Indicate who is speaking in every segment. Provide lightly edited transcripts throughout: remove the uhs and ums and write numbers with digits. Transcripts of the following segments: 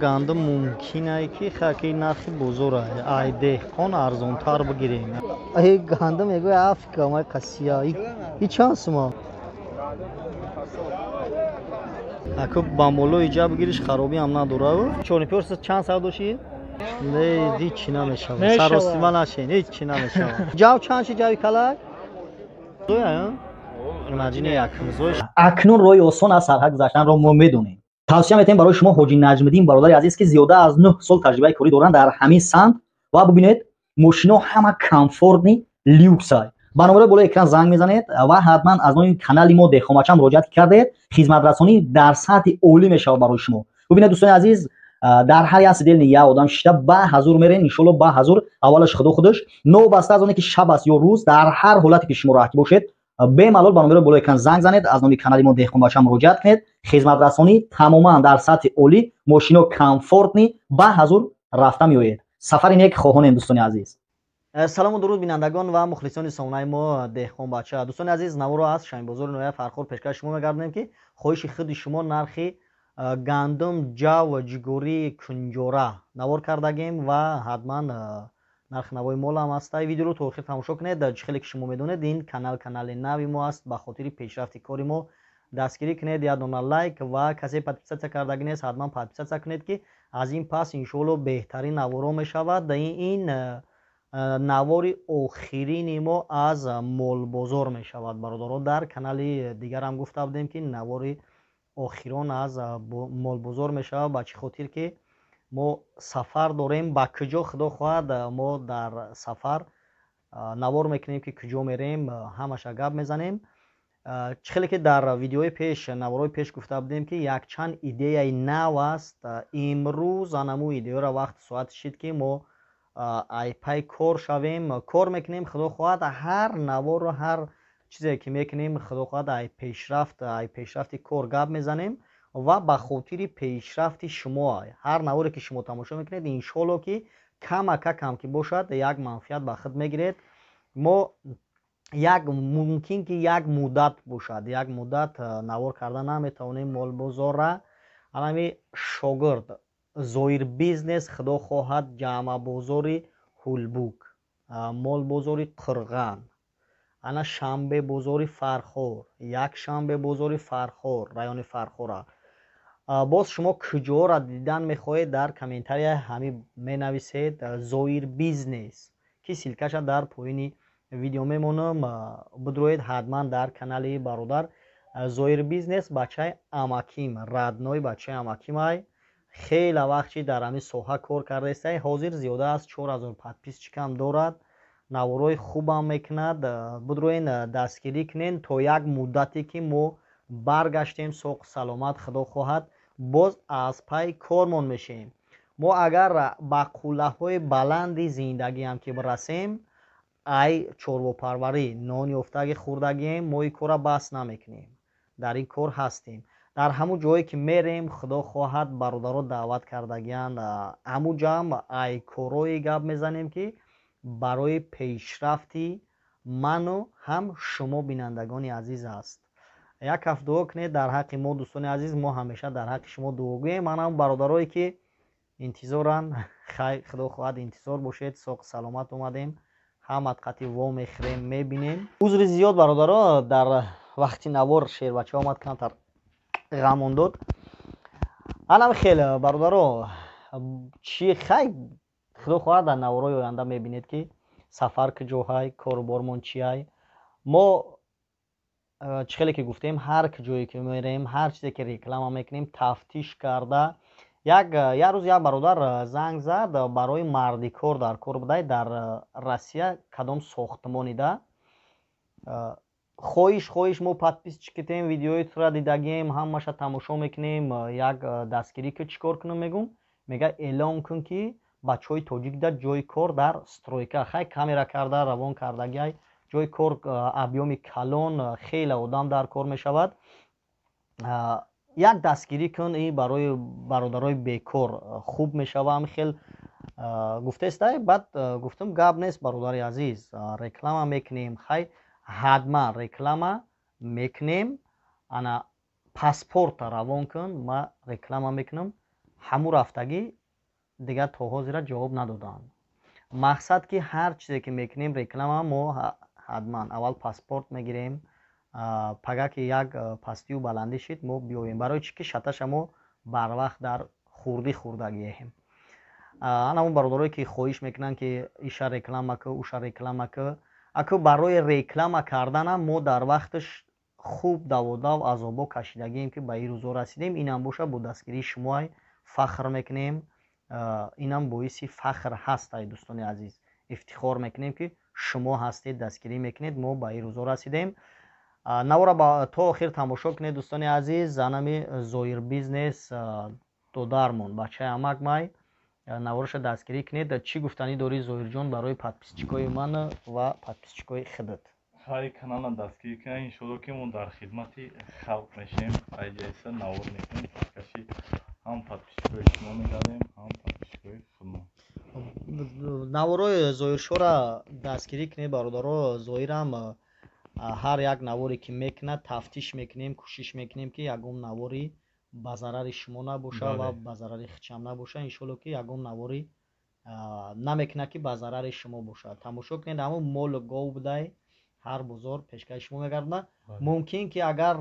Speaker 1: Гандум мумкин ки хаки нархи бозор ай деҳқон арзонтар бигирем. Ай гандум мегӯяд Африка май қасия. И чанд сума? Ако ба молои ҷа бигириш, харобӣ ҳам надорад. Чорнипёр чанд сар дошти? Не, ҳичи намешавад. Саростима нашен, ҳичи намешавад. Ҷав чанд ши, ҷави калак? Наҷини якумзой.
Speaker 2: Акнун роҳи осон аз сарҳад гузаштанро мо медонем. Тавсия метаҳем барои шумо Ҳоҷи Наҷмиддин, бародари азиз, ки зиёда аз 9 сол таҷрибаи корӣ доранд дар ҳамин самт. Ва бубинед, мошино ҳама комфортный, люксай. Ба номерои болои экран занг мезанед ва ҳатман аз номи канали мо Деҳқонбача муроҷиат кардед, хизматрасонӣ дар сатҳи олӣ мешавад барои шумо. Бубинед, дӯстони азиз, дар ҳар як сидельни як одам шишта ба ҳазур мерен, иншолло, ба ҳазур. Аввалаш худо худаш, новобаста аз оне ки шаб аст ё рӯз, дар ҳар ҳолате ки шумо роҳатӣ бошед, бемалол ба номерои болои экран занг занед, аз номи канали мо Деҳқонбача муроҷиат кунед. Хизматрасонӣ тамоман дар сатҳи олӣ, мошино комфортный, ба ҳазур рафта меоед. Сафари нек хоҳонем, дӯстони азиз.
Speaker 1: Салому дуруд, бинандагон ва мухлисони сомонаи мо Деҳқонбача. Дӯстони азиз, наворо аз Шамибозори ноҳияи Фархор пешкаши шумо мегардонем, ки хоҳиши худи шумо нархи гандум, ҷав, ҷугорӣ, кунҷора навор кардагем ва ҳатман нархи навои мол ҳам аста. Видеоро то охир тамошо кунед. Чӣ хеле ки шумо медонед, ин канал канали нави мо аст. Ба хотири пешрафти кори мо дастгирӣ кунед, як дона лайк, ва касе подписаться кардагӣ нест, ҳатман подписаться кунед, ки аз ин пас иншоалло беҳтарин наворо мешавад. Ин навори охирини мо аз молбозор мешавад, бародаро. Дар канали дигарам гуфта будем, ки навори охирон аз молбозор мешавад. Ба чӣ хотир ки мо сафар дорем. Ба куҷо, худо хоҳад, мо дар сафар навор мекунем, ки куҷо мерем, ҳамаша гап мезанем. Чӣ хеле ки дар видеои пеш, наворҳои пеш гуфта будем, ки якчанд идеяи нав аст. Имрӯз анаму идеяро вақт соат шид, ки мо айпай кор шавем, кор мекунем. Худо хоҳад, ҳар наворро, ҳар чизе ки мекунем, худо хоҳад, ай пешрафт, ай пешрафти кор гап мезанем ва ба хотири пешрафти шумо. Ҳар наворе ки шумо тамошо мекунед, иншоалло, ки камакакам ки бошад, як манфиат ба худ мегиред. Мо як мумкин ки як муддат бошад, як муддат навор карда наметавонем молбозорра. Анами шогирд Зоир Бизнес, худо хоҳад, ҷамъабозори Ҳулбук, молбозори Қурған, ана шанбе бозори Фархор, якшанбе бозори Фархор, райони Фархора. Боз шумо куҷоро дидан мехоҳед, дар комментария ҳами менависед. Зоир Бизнес, ки ссылка ша дар поёни видео мемонам, бидроед ҳатман дар канали бародар Зоир Бизнес. Бачаи амаким, родной бачаи амакимай, хеле вақт чи дар ҳамин соҳа кор кардаистай. Ҳозир зиёда аз 4000 подписчик ам дорад, наворҳои хубам мекунад. Бидроен, дастгирӣ кунен, то як муддате ки мо баргаштем соқ саломат, худо хоҳад, боз аз пай кормон мешем. Мо агар ба қуллаҳои баланди зиндагиам ки бирасем, ай чорвопарварӣ нон ёфтаги хӯрдагием, мо ин корра бас намекунем, дар ин кор ҳастем. Дар ҳамун ҷое ки мерем, худо хоҳад, бародаро даъват кардагианд, ҳамун ҷоам ай корҳое гап мезанем, ки барои пешрафти ману ҳам шумо, бинандагони азиз, аст. Як ҳафт дуо кунед дар ҳаққи мо, дӯстони азиз. Мо ҳамеша дар ҳаққи шумо дуогӯем. Манам бародарое ки интизоранд, хай, худо хоҳад, интизор бошед. Соқ саломат омадем, ҳамат қати во мехӯрем, мебинем. Узри зиёд, бародаро, дар вақти навор шербача омад, камтар ғамон дод. Анам хеле, бародаро, чи хай, худо хоҳад, дар наворҳои оянда мебинед, ки сафар куҷоҳай, корубормон чиай. Мо чӣ хеле ки гуфтем, ҳар куҷое ки мерем, ҳар чизе ки реклама мекунем, тафтиш карда. Як рӯз як бародар занг зад, барои мардикор дар кор будай дар Россия, кадом сохтмонида. Хоҳиш, мо подписчик итем, видеои тура дидагием, ҳамаша тамошо мекунем, як дастгирӣ ки. Чӣ кор кунам, мегум. Мега, эълон кун, ки бачаҳои тоҷик дар ҷои кор дар стройка. Хай, камера карда равон кардагиай. Ҷои кор объём и калон, хеле одам дар кор мешавад, як дастгирӣ кун, и барои бародарои бекор хуб мешава. Хел гуфтестай. Баъд гуфтам, гап нест, бародари азиз, реклама мекунем. Хай, ҳатман реклама мекунем. Ана паспорта равон кун, ма реклама мекунам. Ҳамун рафтагӣ дигар то ҳозира ҷавоб надоданд. Мақсад ки ҳар чизе ки мекунем реклама, мо ҳатман аввал паспорт мегирем, пага ки як пастию баландӣ шид, мо биёем. Барои чӣ ки шаташа мо барвақт дар хурдӣ хурдагием. Ана ҳамон бародарое ки хоҳиш мекунанд, ки иша реклама ку, уша реклама ку, аку барои реклама карданам мо дар вақташ хуб даводав азобо кашидагием, ки ба ин рӯзо расидем. Инам боша бо дастгирии шумоай фахр мекунем. Инам боиси фахр ҳаст, ай дӯстони азиз, ифтихор мекунем, ки шумо ҳастед, дастгирӣ мекунед, мо ба ин рӯзо расидем. Навора то охир тамошо кунед, дӯстони азиз. Анами Зоир Бизнес додармон, бачаи амакмай, навораша дастгирӣ кунед. Чӣ гуфтанӣ дорӣ, Зоирҷон, барои подписчикои ман ва подписчикои худат?
Speaker 3: Ҳай, канална дастгирӣ кунед. Иншоалло, ки мо дар хидмати халқ мешем. Айҷайса навор мекунем, пешкаши ҳам подписчикои шумо мегардем, ҳам подписчикои худмон.
Speaker 1: Наворои Зоиршоро дастгирӣ кунед, бародаро. Зоирам ҳар як наворе ки мекунад, тафтиш мекунем, кӯшиш мекунем, ки ягон навори ба зарари шумо набоша ва ба зарари хичам набоша. Иншоалло, ки ягон навори намекунад, ки ба зарари шумо бошад. Тамошо кунед, ҳамон молу гов будай, ҳар бозор пешкаши шумо мегардонад. Мумкин ки агар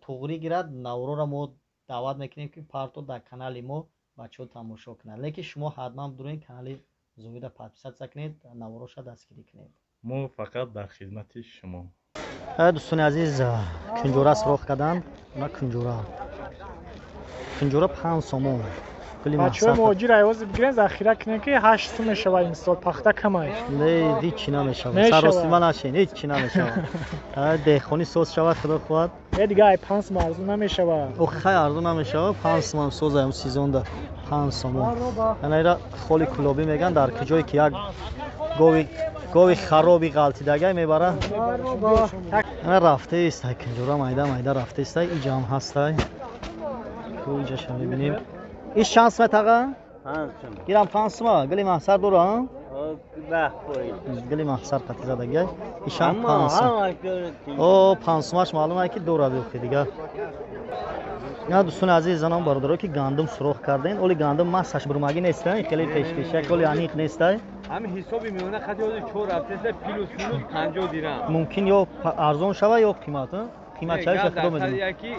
Speaker 1: туғрӣ гирад, навороро мо даъват мекунем, ки парто дар канали мо, бачаҳо тамошо кунанд. Лекин шумо ҳатман бидуред, канали Зоира подписаться кунед, навороша дастгирӣ кунед.
Speaker 3: Мо фақат дар хидмати шумо.
Speaker 1: Дӯстони азиз, кунҷора суроғ карданд. На, кунҷора, кунҷора 5 сомон.
Speaker 4: Бачаҳои муҳоҷир айвози бигирен, захира кунем, ки 8 сум мешавад имсол, пахта камай.
Speaker 1: Не, ҳеҷ чӣ намешавад, саросима нашин, ҳеҷ чӣ намешавад. Деҳқонӣ соз шавад, худо хоҳад.
Speaker 4: Э, дига ай 5 сум арзун намешавад.
Speaker 1: Охи, хай, арзун намешавад, 5 сумам соза. Ам сезонда 5 сомон. Ана ира холи кулобӣ меган, дар куҷое ки як гови хароби ғалтидагай мебара. Ана рафтаистай кунҷора, майда майда рафтаистай. Иҷам ҳастай, иҷаша мебинем. Иш чанд сумет, аға? Гирам 5 сума. Гили маҳсар дора, гили маҳсар қати задагиай. Ишам 5 сум. О, 5 сумаш маълум ай, ки дора биохи дигар. На, дӯстони азиз, занон, бародаро, ки гандум суроғ карден, оли гандум массаш бурмагӣ нестай, хеле пешпешак, оли аниқ нестай.
Speaker 5: Ҳамин ҳисоби миёна қати ҳозир чор ҳафтаеста, плюс минус 50 дирам.
Speaker 1: Мумкин ё арзон шава, ё қимат, қиматшавиша худо медонад.
Speaker 5: Яки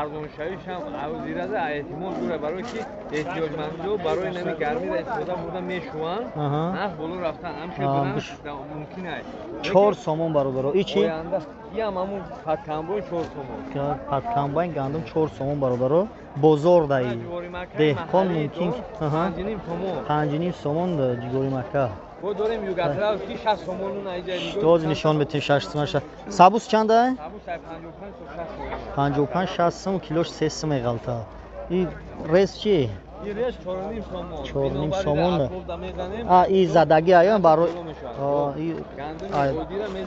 Speaker 5: арзоншавишам ҳозираза эҳтимол дора, барое ки эҳтиёҷмандо барои нами гармиро истифода бурда мешуванд, нарх боло рафтан ҳамхел мумкин аст.
Speaker 1: 4 сомон, бародаро. И чи?
Speaker 5: Иам ҳамун падкамбайн 4 сомон.
Speaker 1: Падкамбайн гандум 4 сомон, бародаро, бозор даи деҳқон мумкин 5,5 сомон ҷигори мака.
Speaker 5: Бо дорем югославский 6 сомон.
Speaker 1: Този нишон метем 6 сум. Сабус чанда? 55, 60 сум, килош 3 сум меғалта. И рез чи? 4,5 сомон. А и задаги ая барои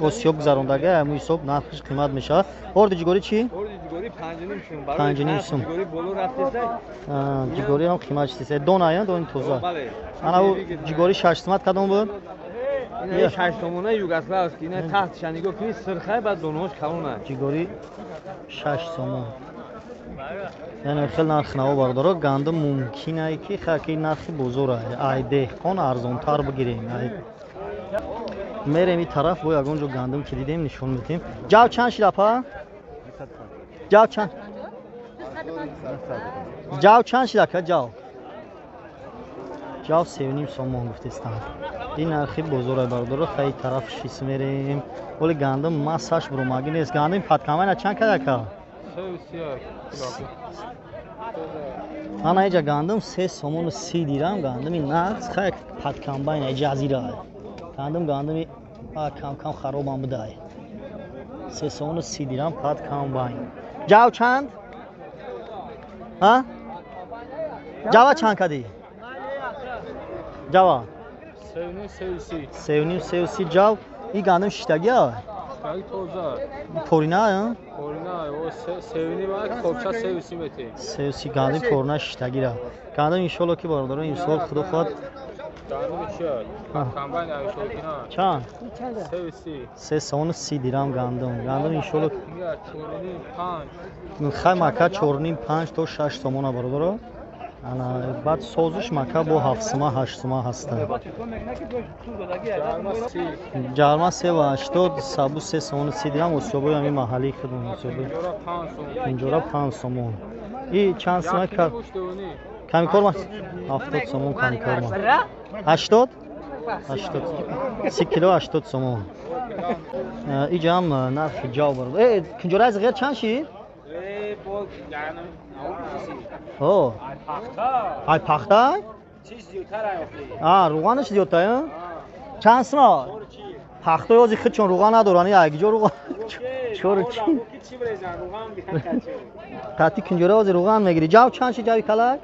Speaker 1: осиёб гузарондаги, ҳамун ҳисоб нархиш қимат мешавад. Орди ҷигорӣ чӣ? 5,5 сум. Ҷигорӣ ҳам қимат чист. Дон ая, дони тоза. Ана ҷигорӣ 6 сумат кадом буд?
Speaker 5: 6 сомона югославский, ина таҳтша нигоҳ кунӣ, сирхай, баъд донаҳош калона.
Speaker 1: Ҷигорӣ 6 сомон. Яъне хел нархи наво, бародаро. Гандум мумкин ай, ки хаки нархи бозор ай деҳқон арзонтар бигирем. Мерем и тараф, бо ягон ҷо гандум ки дидем, нишон медиҳем. Ҷав чанд шид, апа? Ҷав чанд? Ҷав чанд шид, ака, ҷав? Ҷав 3,5 сомон гуфтестанд. Ин нархи бозор ай, бародаро. Хай, тараф шис мерем. Оли гандум массаш буромагӣ нест. Гандуми падкамайна чанд кад, ака? Ана иҷа гандум 3 сомону 30 дирам, гандуми нағз. Хай, падкамбайн ҷазира гандум, гандуми кам кам харобам будай. 3 сомону 30 дирам падкамбайн. Ҷав чанд? Ҷава чанд кадӣ? Ҷава 3,5, 3,30 ҷав. И гандум шиштагия? Порина? 3,30 гандум порина шиштагира. Гандум иншолло, ки бародарон, имсол худо хоҳад. Чанд? 3 сомону 30 дирам гандум. Гандум иншолло, хай, мака 4,5, 5 то 6 сомона, бародаро. Ана баъд созиш мака бо 7 сума 8 сума ҳаста. Ҷарма 3,80, сабу 3 сомон 30 дирам, осиёбои ҳамин маҳаллии худмон осиёбои. Инҷора 5 сомон. И чанд сума камикорма? 70 сомон камикорма. 80? 80. 30 кило 80 сомон. Иҷам нархи ҷав бар. Кунҷораи зиғер чанд шид? О. Ай пахта? А, руғанаш зиёдтар, а? Чанд сума? Пахтаи ози худшон руған надоранд, ягиҷо руған. Чор чи? Тати кунҷора ози руған мегири. Ҷав чанд шид ҷави калак?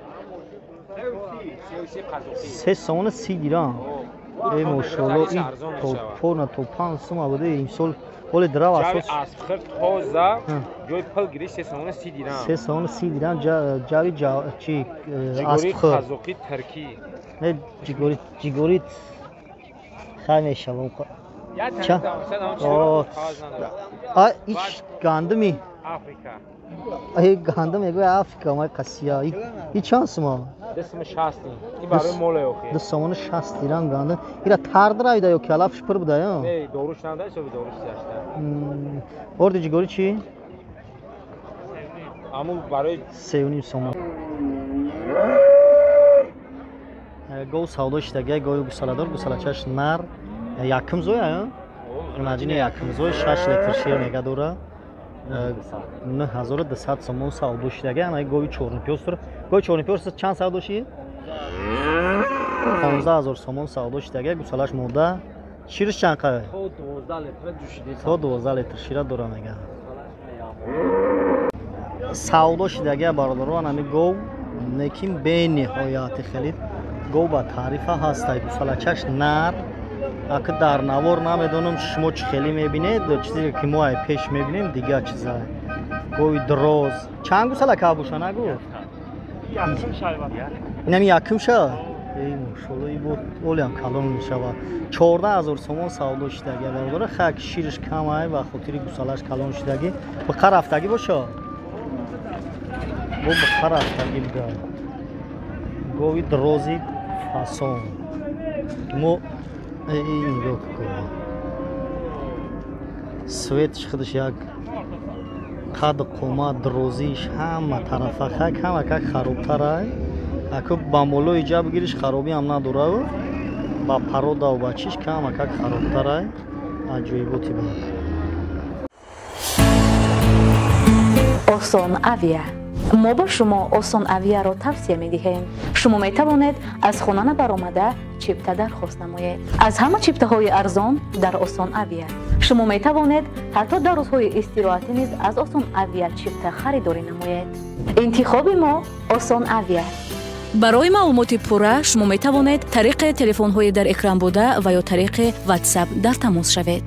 Speaker 1: 3 сомон 30 дирам. Эй мошалло, ин то порна то 5 сума буде имсол. Оли драв асос.
Speaker 6: Асп тоза, ҷои пул гири 3 сомон 30 дирам.
Speaker 1: 3 сомон 30 дирам ҷави чи асп хӯр.
Speaker 6: Қазоқи туркӣ.
Speaker 1: Не ҷигори ҷигори хай мешавам. Ча? А ич гандуми
Speaker 6: Африка.
Speaker 1: Ай гандум мегӯй Африка, май қасия. И чанд сума?
Speaker 6: 2 сомон 60. И барои моле охи.
Speaker 1: 2 сомон 60 дирам гандум. Ира тар дравида ё ки алафш пур буда ё?
Speaker 6: Не, доруш нада, ҳисоби доруш зашта.
Speaker 1: Орди ҷигори чи?
Speaker 6: Аму барои
Speaker 1: 3.5 сомон. Гов савдо шидагия, гови гусаладор, гусалачаш нар, якум зоя ё? Наҷини якум зой 6 литр шир мега дора. 9200 сомон савдо шидагия, ана гови чорнипёс дора. Гови чорнипёс чанд савдо шид? 15000 сомон савдо шидагия, гусалаш мода. Шириш чанд қай?
Speaker 5: То 12 литр ҷӯшида.
Speaker 1: То 12 литр шира дора мега. Савдо шидагия бародаро, ана гов лекин бениҳояти хеле гов ба таърифа ҳастай, гусалачаш нар. Аки дар навор намедонам шумо чӣ хеле мебинед, чизе ки мо ай пеш мебинем дигар чиза. Гови дроз. Чанд гусала ка боша нагуфт? Инами якум ша? Эй мошалло, и бо олиам калон мешавад. 14000 сомон савдо шидагия бародаро, хак шириш кам ай ба хотири гусалаш калон шидагӣ. Биқа рафтагӣ боша? Бо биқа рафтагӣ буда. Гови дрози фасон. Мо нигоҳ кун. Светш худаш як қад қомат дрозиш ҳама тарафа хак ҳама как харобтар ай. Аку ба молои ҷа бигириш харобӣ ҳам надорав. Ба пародав ба чиш кама как харобтар ай. Аҷоиботи бад.
Speaker 7: Осон Авиа. Мо ба шумо Осон Авиаро тавсия медиҳем. Шумо метавонед аз хона набаромада чипта дархост намоед. Аз ҳама чиптаҳои арзон дар Осон Авиа. Шумо метавонед ҳатто дар рӯзҳои истироҳатӣ низ аз Осон Авиа чипта харидорӣ намоед. Интихоби мо Осон Авиа.
Speaker 8: Барои маълумоти пурра шумо метавонед тариқи телефонҳои дар экран буда ва ё тариқи WhatsApp дар тамос шавед.